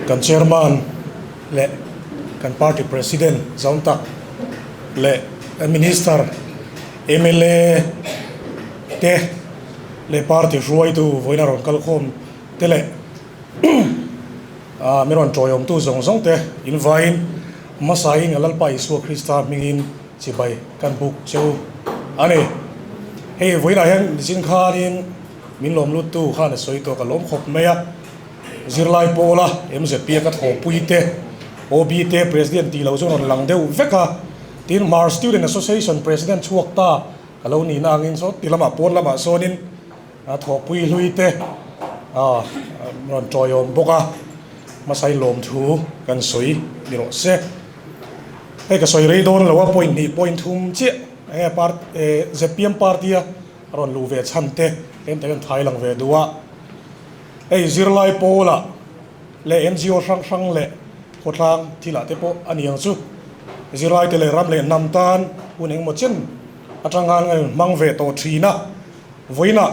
Kan chairman leh kan party president zawng tak leh kan minister mla te leh party hruaitu vawiin a rawn kal khawm te leh ah mi rawn tawiawmtu zawng zawng te invaiin hmasain a Lalpa Isua Krista hmingin chibai kan buk cheu a ni. Hei vawiinah hian zing khanin min lawm luttu khan a sawi tawh ka lawm khawp mai a. Zirlai pawla MZP a ka thawhpui te, OB te President tih loh chu rawn lang deuh vek a, tin Hmar Student Association President chhuak ta ka lo nihna angin saw ti lamah pawn lamah sawnin a thawhpui hlui te rawn tawiawm bawk a, hmasai lawmthu kan sawi ni rawh se. Hei ka sawi rei dawn lo a, point hnih point thum chiah enge part zpm party a rawn luh ve chhan te tlem te kan thai lang ve duh a. Hei zirlai pawlah leh NGO hrang hrang leh khawtlang thilah te pawh a ni ang chu. Zirlaite leh ram leh hnam tan hun engemaw chen atang khan an hmang ve tawh thin a. Vawiinah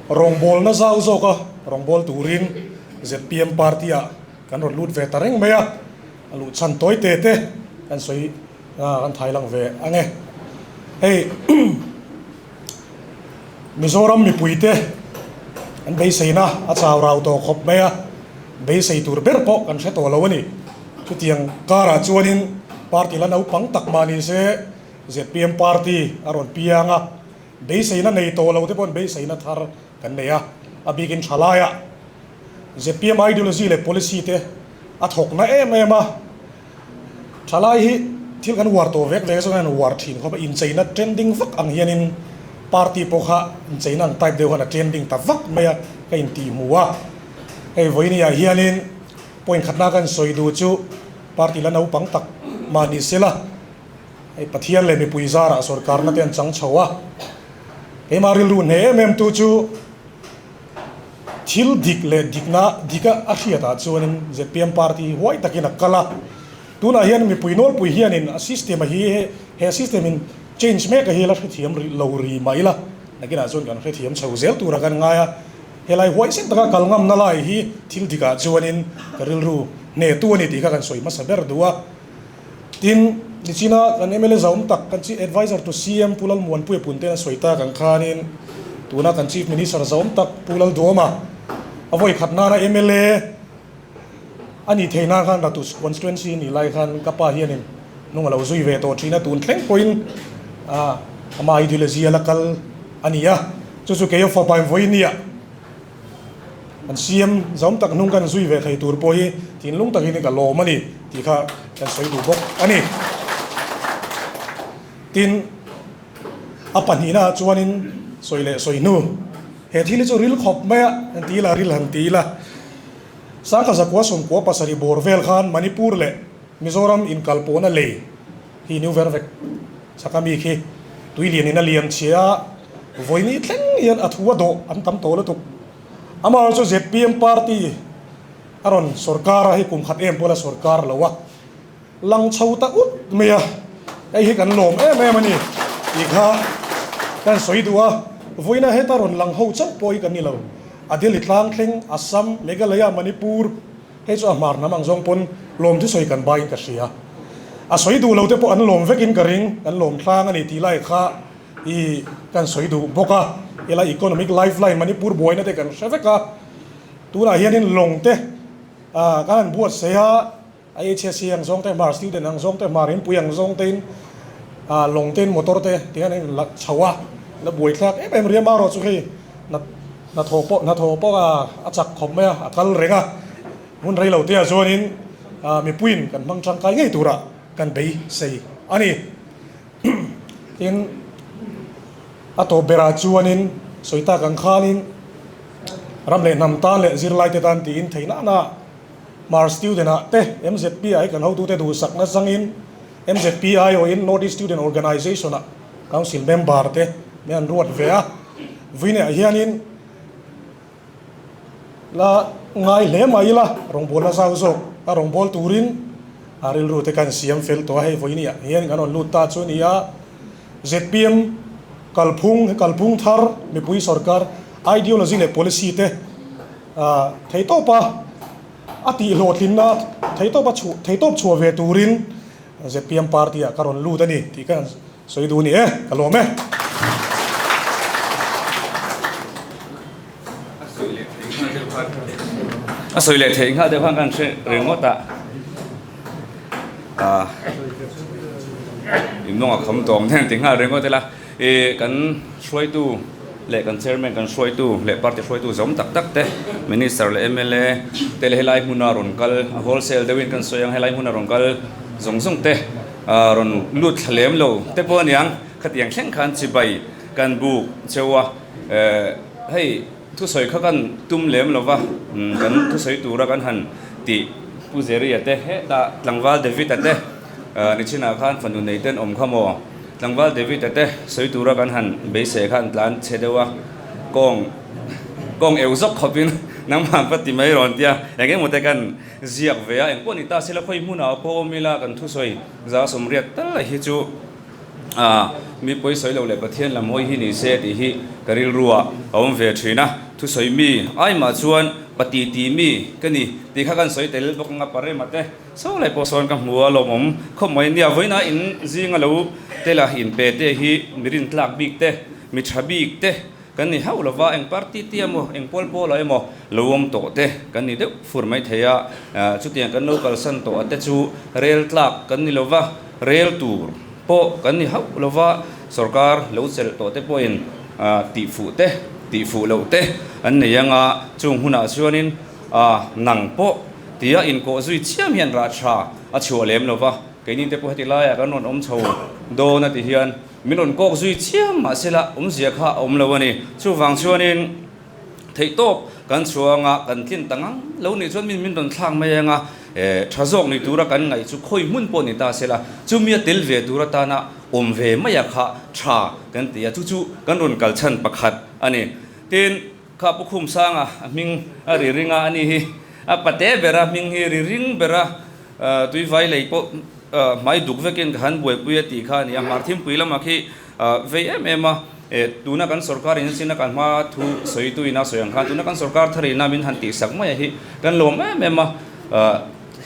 rawngbawlna zau zawka rawngbâwl turin zpm party-ah kan rawn lut ve ta reng mai a, a luh chhan tawi te te kan sawi kan thai lang ve ang e. Hei. Mizoram mipuite an beiseina a chau rau tawh khawp mai a, beisei tur ber pawh kan hre tawh lo a ni. Chutiang karah chuanin party la naupang tak mah ni se zpm party a rawn piang a, beiseina nei tawh lo te pawhin beiseina thar kan nei a, a bikin tha laiah zpm ideology leh policy te a thawk na em em a. Thalai hi thil kan uar tawh vek vek chuan an uar thin khawp a, incheina trending vak ang hianin party pawh kha incheina ang type deuh khan a trending ta vak mai a, ka intih hmu a. Hei vawinia hianin point khatna kan sawi duh chu party la naupang tak mah ni sela, hei Pathian leh mipui zarah sorkarna te an chang chho a, keimah rilru hneh em em tu chu, Thil dik leh dikna dika a hriatah chuanin zpm party hi huai takin a kal a. Tunah hian mipui nawlpui hianin a system a hi he system in change mek a hi la hrethiam rih lo ri mah ila nakinah chuan kan hrethiam chho zel tura kan ngai a. Helai huaisen taka kal ngamna lai hi thil dikah chuanin ka rilru hnehtu a ni tih kha kan sawi hmasa ber duh a. Tin, nichina kan mla zaum tak kan Chief Adviser to CM Pu Lalmuanpuia Punten a sawi tak ang khanin tuna kan Chief Minister zaum tak Pu Lalduama a vawi khat nana mla a nih theih nan khan Ratus constituency nih lai khan ka pa hianin hnung a lo zui ve tawh thin a, tun thleng pawhin ama ideology a la kal a ni a, chu chu kei a fapa in vawi nia. An siam zawm tak hnung kan zui ve thei tur pawh hi thinlung takin ka lawm a ni tih kha kan sawi duh bawk a ni. Tin, a pahnihnaah chuanin sawi leh sawi hnu, he thil hi chu ril khawp mai a, han ti ila, ril han ti ila. Sangha zakua sawmkua pasarih bawr vel khan Manipur leh Mizoram inkalpawhna lei hi new ver vek chaka mi khi tui lianin a lian chhia a, vawiini thleng hian a thu a dawh an tam tawh lutuk. Amaherawhchu zpm party a rawn sorkar a, hei kum khat em pawh la sorkar lo a, lang chho ta ut mai a, hei hi kan lawm em em a ni tih kha kan sawi duh a, vawiina heta rawn lang ho chauh pawh hi kan ni lo, a Delhi tlang thleng, Assam, Meghalaya, Manipur, Hei chu a hmar hnam ang zawng pawn lawm thusawi kan baiin ka hria. A sawi duh lo te pawh an lawm vekin ka ring, kan lawm tlang a ni tih lai kha i kan sawi duh bawk a. Helai economic lifeline Manipur buaina te kan hre vek a, tunah hianin lawng te kan han buatsaih a, IHSC ang zawng te, hmar student ang zawng te, hmar inpui ang zawng tein lawng tein motor te tihian an la chho a, la buaithlak em em riam erawh chu hei Hnathawh pawh hnathawh pawh a chak khawp mai a, a kal reng a. Hmun rei lo te ah chuanin mipuiin kan hmang tangkai ngei turah kan beisei a ni. Tin, a tawp berah chuanin sawi tak ang khanin ram leh hnam tan leh zirlaite tan tiin theih nana Hmar student ah te MZP ah hi kan hotute duhsakna zangin MZP aiawhin North East Student Organisation ah Council member te min an ruat ve a. Vuineah hianin la ngai hle mai ila, rawngbawlna zau zawk a rawngbâwl turin a rilru te kan siam fel tawh a, hei vawiiniah hian kan rawn lut ta chu a ni a. Zpm kalphung, kalphung thar mipui sorkar ideology leh policy te theihtawpa. A tihhlawhtlinna theihtawp a chhuah theihtawp chhuah ve turin zpm party ah ka rawn lut a ni tih ka sawi duh a ni e, ka lawm e. A sawi leh theih nghal deuh khan kan hre ringawt a, ah in hnung a kham tawm heng ti nghal ringawt ila. I kan hruaitu leh kan chairman kan hruaitu leh party hruaitu zawm tak tak te minister leh mla te leh helai hmuna rawn kal a wholesale deuhin kan sawi ang helai hmuna rawn kal zawng zawng te ah rawn lut thla lem lo te pawh aniang khatiang thleng khan chibai kan buk cheu a eh hei thusawi kha kan tum lem lo va kan thusawi tura kan han tih Pu Zeria te hetah tlangval David-a te nichinah khan fanu nei ten awm kha maw. Tlangval David-a te sawi tura kan han beisei kha an tlan chhe deuh a, kawng kawng eu zawk khawpin nangmah va ti mai rawn tia eng emaw te kan ziak ve a, engpawh ni ta sela khawi hmunah pawh awm ila kan thusawi za sawmriat tal hi chu ah mi pawi sawi lo leh Pathian lam hawi hi ni se tih hi ka rilru ah a awm ve thin a, thusawi mi ai mah chuan pati ti mi ka ni tih kha kan sawi tel bawk anga parema te. Saw lai pawh sawn ka hmu a lawmawm khawp mai nia vawiina in zinga lo tela in pe te hi mi rintlak bik te mi tha bik te kan ni hauh lova eng party te emaw eng pawl pawl ah emaw lo awm tawh te kan ni deuh fur mai thei a chutiang kan lo kalsan tawh a te chu rel tlak kan ni lova rel tur pawh kan ni hauh lova sorkar lo chelh tawh te pawhin tih fuh te tih fuh loh te an nei anga chung hunah chuanin nang pawh Tia inkawh zui chiam hian rah tha a chhuah lem lo va, keini te pawh heti laiah kan rawn awm chho dawn a ti hian min rawn kawk zui chiam mahsela awmzia kha a awm lo a ni. Chuvang chuanin theihtawp kan chhuanga kan tlin ta ngang lo nih chuan min min rawn thlak mai anga tha zawk ni tura kan ngaih chu khawi hmun pawh ni ta sela chumi a tel ve tur atana awm ve maia kha tha kan ti a, chu chu kan rawn kal chhan pakhat a ni. Tin. Kha Pu Khumsanga a hming a ri ring a, ani hi a pate ber a hming hi ri ring ber a, tuivai lei pawh hmai duk vekin ka han buaipui a tih kha a ni a, hmar thimpui lamah khi vei em em a, tuna kan sorkar in sin a kan hma thu sawitu ina sawi ang khan tuna kan sorkar thar ina min han tihsak mai a hi kan lawm em em a,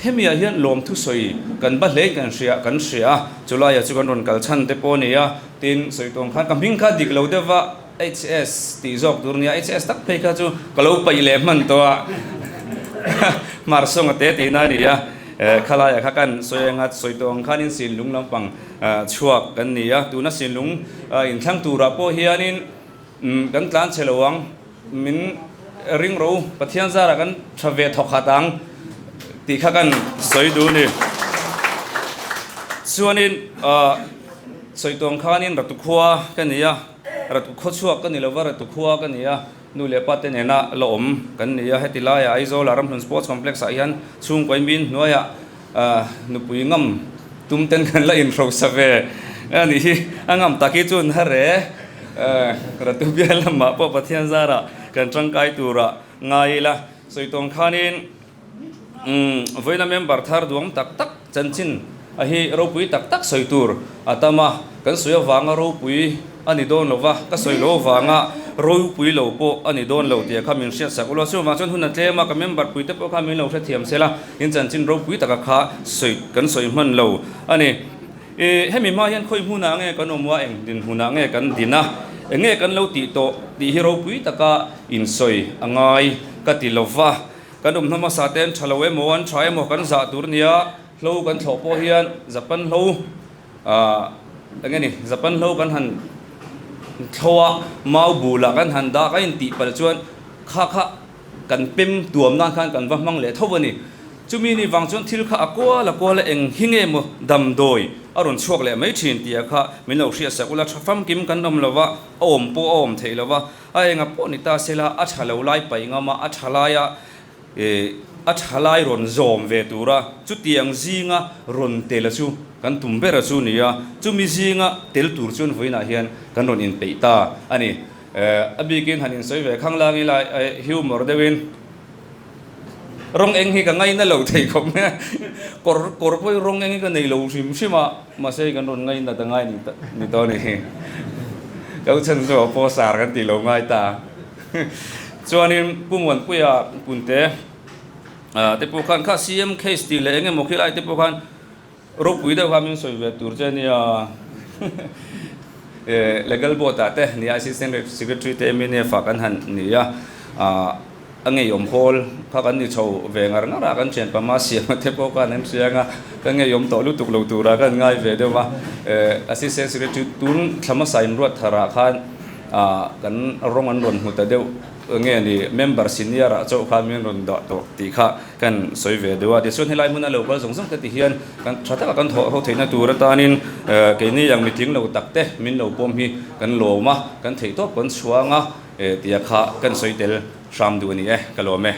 hemi ah hian lawm thu sawi kan ba hlein kan hria kan hria a, chulaiah chu kan rawn kal chhan te pawh a ni a, tin sawi tawng khan ka hming kha dik lo deuh va. HS tih zawk tur nia, HS tak phei kha chu ka lo paih leh hman tawh a, hmar sawng a te tihna a ni a, khalaiah kha kan sawi anga sawi tawh ang khanin Sinlung lampang chhuak kan ni a, tuna Sinlung inthlang turah pawh hianin kan tlan chhe lo ang, min ring ro Pathian zarah kan tha ve thawk khat ang tih kha kan sawi duh a ni. Chuanin sawi tawh ang khanin Ratu khua ka ni a. Ratu khawchhuak ka ni lova, Ratu khua ka ni a, nu leh pa te nena la awm kan ni a, heti laiah Aizawla Ramhlun Sports Complex ah hian chhungkaw min hnuaiah nupui ngam tum ten kan la inhrosa ve a nih hi, a ngam tak hi chuan hare Ratu bial lamah pawh Pathian zarah kan tangkai turah ngai ila sawi tawng khanin Umm, vawiina member thar duang tak tak chanchin a hi ropui tak tak sawi tur a tam a, kan sawi avanga ropui a ni dawn lo va, ka sawi lo avanga ropui lo pawh a ni dawn lo tih kha min hriat sak ula, chuvang chuan hun a tlem a, ka member pui te pawh kha min lo hrethiam sel a, in chanchin ropui taka kha sawi kan sawi hman lo a ni. I hemi hma hian khawi hmunah nge kan awm a, eng dinhmunah nge kan din a, eng nge kan lo tih tawh tih hi ropui taka insawi a ngai ka ti lo va. Kan awm hmasa te an tha lo emaw an tha emaw kan zah tur nia, hlo kan thlawh pawh hian Japan hlo ah eng nge ni Japan hlo kan han thlo a, mau bulah kan han dah ka intih palh chuan kha kha kan pem tuam nan khan kan va hmang leh tho a ni. Chumi ni vang chuan thil kha a kual a kual a eng hi nge maw damdawi a rawn chhuak leh mai thin tih ah kha min lo hriatsak ula tha famkim kan awm lo va, a awm pawh a awm theih lo va. A enga pawh ni ta sela a tha lo lai paih ngam a, a tha laia a tha lai rawn zawm ve tura chutiang zinga rawn tel a chu kan tum ber a chu ni a, chumi zinga tel tur chuan vawiinah hian kan rawn inpeih ta a ni. A bikin han insawi ve khang lang ila humor deuhin rawng eng hi ka ngaina lo thei khawp mai a, kawr kawr pawh hi rawng eng hi ka nei lo hrim hrim a, mahse hei kan rawn ngaina ta ngai ni tawh a ni. Ka u chhan chu a pawh sar kan tih lo ngai ta. Chuanin Pu Muanpuia Punte. Te pawh khan kha CM case tih leh eng emaw khi lai te pawh khan ropui deuh kha min sawi ve tur che ania. Legal board ah te nia Assistant Secretary te MNF ah kan han ni a, a ngeiawm hawl kha kan ni chho ve ngar ngar a, kan thian pama siam te pawh khan an hria anga ka ngeiawm tawh lutuk lo turah kan ngai ve deuh a. Assistant Secretary tun thla hmasa inruat tharah khan kan rawng an rawn hmu ta deuh. Nge ni member senior ah chauh khan min rawn dah tawh tih kha kan sawi ve deuh a. Tichuan helai hmuna lo kal zawng zawng te ti hian kan tha taka kan thawh ho theihna tur atanin keini ang mitling lo tak te min lo pawm hi kan lawm a, kan theihtawp kan chhuang a tia kha kan sawi tel hram duh a ni e, ka lawm e.